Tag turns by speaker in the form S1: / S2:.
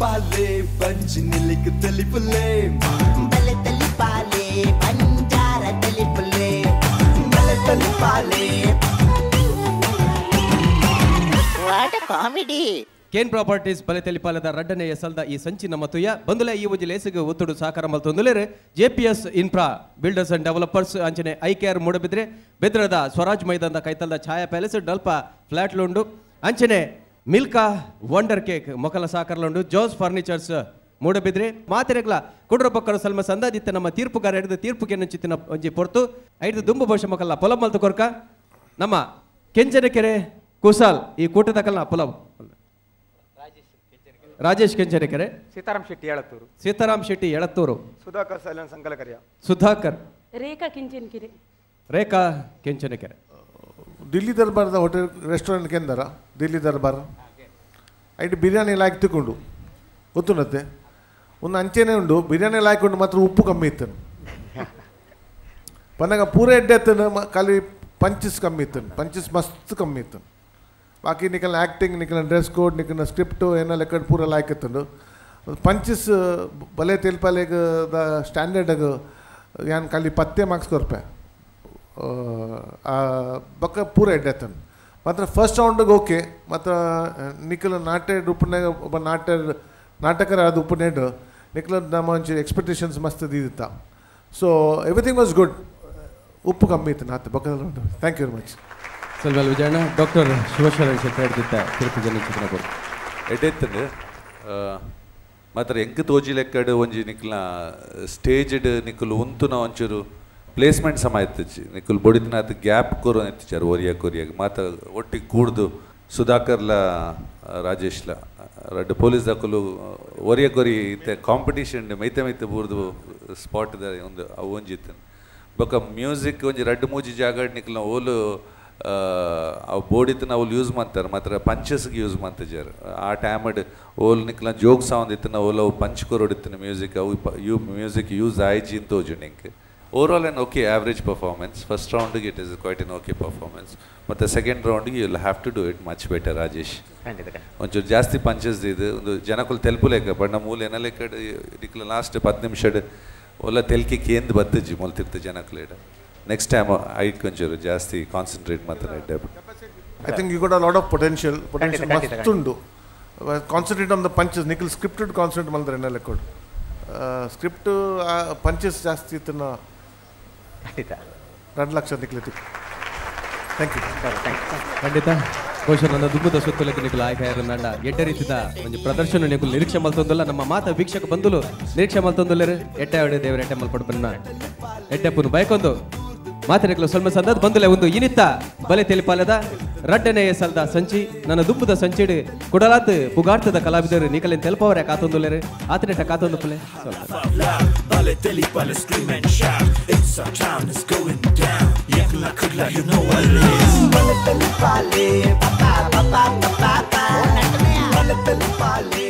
S1: ಬಲೆ ಬಂಜಿ ನಿಲಿಕ್ ತೆಲಿಪುಲೆ
S2: ಬಲೆ ತೆಲಿಪಾಲೆ ಬಂಜಾರ ತೆಲಿಪುಲೆ
S1: ಬಲೆ ತೆಲಿಪಾಲೆ.
S2: What a comedy.
S3: Kane properties ಬಲೆ ತೆಲಿಪಾಲದ ರಡ್ಡನೆಯ ಸಲ್ದ ಈ ಸಂಚಿನ ಮತುಯ ಬಂದುಲೆ ಈ ಒಂಜಿ ಲೇಸಿಗೆ ಒತ್ತುಡು ಸಹಕಾರ ಮಲ್ತೊಂದುಲೇರು JPS infra builders and developers ಅಂಚನೆ I care Moodbidri ಬೆದ್ರದ ಸ್ವರಾಜ್ ಮೈದಾನದ ಕೈತಲ್ದ ಛಾಯಾ ಪ್ಯಾಲೇಸ್ ಡಲ್ಪ ಫ್ಲಾಟ್ ಲುಂಡು ಅಂಚನೆ ಮಿಲ್ಕಾ ವಂಡರ್ ಕೇಕ್ ಮೊಕಲ ಸಾಕರ್ಲುಂಡು ಜೋಸ್ ಫರ್ನಿಚರ್ಸ್ ಮೂಡಬಿದ್ರೆ ಮಾತೆರೆಗ್ಲ ಕುಡ್ರ ಬೊಕ್ಕರ ಸಲ್ಮ ಸಂದಾದಿತ್ತ ನಮ್ಮ ತೀರ್ಪುಗಾರ ಹಿಡಿದು ತೀರ್ಪುಗೆ ನಂಚಿತ್ತಿನ ಒಂಜಿ ಪೊರ್ತು ಐದು ದುಂಬು ಬಹುಶ ಮೊಕಲ್ಲ ಪೊಲಂ ಮಲ್ತು ಕೊರ್ಕ ನಮ್ಮ ಕೆಂಚನಕೆರೆ ಕುಸಾಲ್ ಈ ಕೂಟದ ಕಲ್ನ ಪೊಲಂ ರಾಜೇಶ್ ಕೆಂಚನಕೆರೆ,
S4: ಸೀತಾರಾಮ್ ಶೆಟ್ಟಿ ಎಳತ್ತೂರು,
S3: ಸೀತಾರಾಮ್ ಶೆಟ್ಟಿ ಎಳತ್ತೂರು,
S4: ಸುಧಾಕರ್ ಸೈಲನ್ ಸಂಕಲಕರ್ಯ,
S3: ಸುಧಾಕರ್,
S5: ರೇಖಾ ಕೆಂಚನಕೆರೆ,
S3: ರೇಖಾ ಕೆಂಚನಕೆರೆ.
S6: ದಿಲ್ಲಿ ದರ್ಬಾರ್ದ ಹೋಟೆಲ್ ರೆಸ್ಟೋರೆಂಟ್ ಕೆಂದರ ದಿಲ್ಲಿ ದರ್ಬಾರ್ ಐಟ್ ಬಿರಿಯಾನಿ ಲಾಯ್ಕ್ ತಿಕ್ಕೊಂಡು ಗೊತ್ತುಂಡತ್ತೆ ಒಂದು ಅಂಚೆನೇ ಉಂಡು ಬಿರಿಯಾನಿ ಲಾಯ್ಕ್ ಉಂಡು ಮಾತ್ರ ಉಪ್ಪು ಕಮ್ಮಿ ಇತ್ತು ಪನ್ನಗ ಪೂರ ಎಡ್ಡೆ ಎತ್ತನು ಖಾಲಿ ಪಂಚಸ್ ಕಮ್ಮಿ ಇತ್ತು, ಪಂಚಸ್ ಮಸ್ತ್ ಕಮ್ಮಿ ಇತ್ತು. ಬಾಕಿ ನಿಕಲ್ನ ಆ್ಯಕ್ಟಿಂಗ್ ನಿಕಲ್ನ ಡ್ರೆಸ್ ಕೋಡ್ ನಿಕಲ್ನ ಸ್ಕ್ರಿಪ್ಟು ಏನ ಲೆಕ್ಕ ಪೂರ ಲಾಯ್ಕ್ ಇತ್ತುಂಡು. ಪಂಚಸ್ ಬಲೆ ತೆಲ್ಪಾಲೆಗ್ the ಸ್ಟ್ಯಾಂಡರ್ಡಗ್ ಯಾನ್ ಖಾಲಿ ಪತ್ತೆ ಮಾರ್ಕ್ಸ್ ಕೊರ್ಪೆ ಬೊಕ್ಕ ಪೂರ ಎಡ್ಡೆ ಎತ್ತನು ಮಾತ್ರ ಫಸ್ಟ್ ರೌಂಡ್ಗೆ ಓಕೆ. ಮಾತ್ರ ನಿಖಲ್ ನಾಟ್ಯ ಉಪ್ಪುನಾಗ ಒಬ್ಬ ನಾಟ್ಯ ನಾಟಕರ ಅದು ಉಪ್ಪುನೇಡು ನಿಖಲ್ ನಮ್ಮ ಒಂಚೂರು ಎಕ್ಸ್ಪೆಕ್ಟೇಷನ್ಸ್ ಮಸ್ತ್ ಇದ್ದಿತ್ತ. ಸೊ ಎವ್ರಿಥಿಂಗ್ ವಾಸ್ ಗುಡ್, ಉಪ್ಪು ಕಮ್ಮಿ ಇತ್ತು ನಾತೆ ಬೊಕ್ಕ. Thank you very much.
S3: ಸಲ್ವಲ್ ವಿಜಯಣ್ಣ. ಡಾಕ್ಟರ್ ಶಿವಶರಣ ಶೆಟ್ಟಿ ಹಿಡಿದಿದ್ದ ತೀರ್ಪು ಜನ ಚಿತ್ರ
S7: ಎಡ್ಡೆತ್ತಂಡು ಮಾತ್ರ ಎಂಕ್ ತೋಜಿ ಲೆಕ್ಕಡ್ ಒಂಜಿ ನಿಕ್ಲ ಸ್ಟೇಜ್ಡ್ ನಿಕ್ಕಲು ಉಂತುನ ಒಂಚೂರು ಪ್ಲೇಸ್ಮೆಂಟ್ ಸಮ ಇತ್ತುಜಿ ನಿಕ್ಕಲು ಬೊಡಿತನಾತ್ ಗ್ಯಾಪ್ ಕೊರು ಎತ್ತಿಚಾರು ಒರಿಯ ಕೊರಿಯಾಗ ಮಾತ ಒಟ್ಟಿಗೆ ಕೂಡ್ದು ಸುಧಾಕರ್ಲ ರಾಜೇಶ್ಲ ರಡ್ಡು ಪೊಲೀಸ್ ದಾಕಲು ಒರಿಯ ಕೊರಿ ಇತ್ತೆ ಕಾಂಪಿಟೇಷನ್ ಮೈತೆ ಮೈತೆ ಬೂರ್ದು ಸ್ಪಾಟ್ ದ ಒಂದು ಅವು ಒಂಜಿ ಇತ್ತು. ಬೊಕ್ಕ ಮ್ಯೂಸಿಕ್ ಒಂಜಿ ರಡ್ಡು ಮೂಜಿ ಜಾಗಡ್ ನಿಕ್ಲ ಓಲು ಅವು ಬೋಡಿತನ ಅವ್ಲು ಯೂಸ್ ಮಾಡ್ತಾರೆ ಮಾತ್ರ ಪಂಚಸ್ಗೆ ಯೂಸ್ ಮಾಡ್ತಿದ್ದಾರೆ ಆ ಟೈಮಡ್ ಓಲ್ ನಿಕ್ಲ ಜೋಕ್ ಸೌಂಡ್ ಇತ್ತನ ಓಲ್ ಅವು ಪಂಚ್ ಕೊರೊಡಿತ್ತಿನ ಮ್ಯೂಸಿಕ್ ಅವು you music use ಆಯ್ಜಿ ಅಂತ ತೋಜು ನಿಂಕ್. Overall an okay average performance. First ರೌಂಡ್ಗೆ it is quite an okay performance. ಮತ್ತು second ರೌಂಡ್ಗೆ you will have to do it much better Rajesh. ಒಂಚೂರು ಜಾಸ್ತಿ ಪಂಚಸ್ ಇದು ಒಂದು ಜನಕ್ಕೂ ತೆಲ್ಪುಲೇಕ ಬಟ್ ನಮ್ಮ ಮೂಲ ಏನಲೇಕ ನಿಕ್ಲ ಲಾಸ್ಟ್ 10 ನಿಮಿಷಡ್ ಒಲ್ಲ ತೆಲ್ಕಿ ಕೇಂದ್ ಬತ್ತಜಿ ಮೊಲ್ತಿರ್ತ ಜನಕ್ಕಲೇಡ. ನೆಕ್ಸ್ಟ್ ಟೈಮ್ ಐಕ್ ಒಂಚೂರು ಜಾಸ್ತಿ ಕಾನ್ಸಂಟ್ರೇಟ್ ಮಾತ್ರ.
S6: I think you got a lot of potential, potential ಮಸ್ತ್ ಉಂಡು. Concentrate on the punches Nikhil scripted concentrate ಮಲ್ದ್ರೆ ಎನ್ನಲೆ ಕೊಡು ಸ್ಕ್ರಿಪ್ಟ್ ಪಂಚಸ್ ಜಾಸ್ತಿ ಇತ್ತನ್ನ 2 ಲಕ್ಷ ನಿಖಲ್. Thank you.
S3: ಖಂಡಿತ ಬಹುಶಃ ನನ್ನ ದುಂಬುದ ಸುತ್ತಲಕ್ಕೆ ನಿಖಲ್ ಆಯ್ಕೆ ನಂಡ ಎಡ್ಡೆ ರೀತಿದ ಒಂದು ಪ್ರದರ್ಶನ ನಿಖಲ್ ನಿರೀಕ್ಷೆ ಮಲ್ತೊಂದಲ್ಲ ನಮ್ಮ ಮಾತ ವೀಕ್ಷಕ ಬಂಧುಲು ನಿರೀಕ್ಷೆ ಮಲ್ತೊಂದುಲ್ಲೇರು ಎಟ್ಟೆ ಆಡಿ ದೇವರ ಎಟ್ಟೆ ಮಲ್ಪಡು ಬನ್ನ ಎಟ್ಟೆಪ್ಪುನು ಬೈಕೊಂದು ಮಾತನಿಕಲು ಸ್ವಲ್ಪ ಸಂದದ ಬಂದುಲೆ ಒಂದು ಇನಿತ್ತ ಬಲೆ ತೆಲಿಪಾಲದ ರಡ್ಡನೆಯ ಸಲ್ದ ಸಂಚಿ ನನ್ನ ದುಂಬುದ ಸಂಚಿಡು ಕುಡಲಾತ್ ಪುಗಾರ್ತದ ಕಲಾವಿದರು ನಿಕಲಿನ ತೆಲುಪವರೆ ಕಾತೊಂದುಲ್ಲೇರು ಆತನೆಟ್ಟ ಕಾತೊಂದು ಪುಲೆ
S1: ಬಲೆ ತೆಲಿಪಾಲೆ scream and shout. It's our town, it's going down. Yakla kudla, you know what it is. ಬಲೆ ತೆಲಿಪಾಲೆ pa pa pa pa pa pa. ಬಲೆ ತೆಲಿಪಾಲೆ.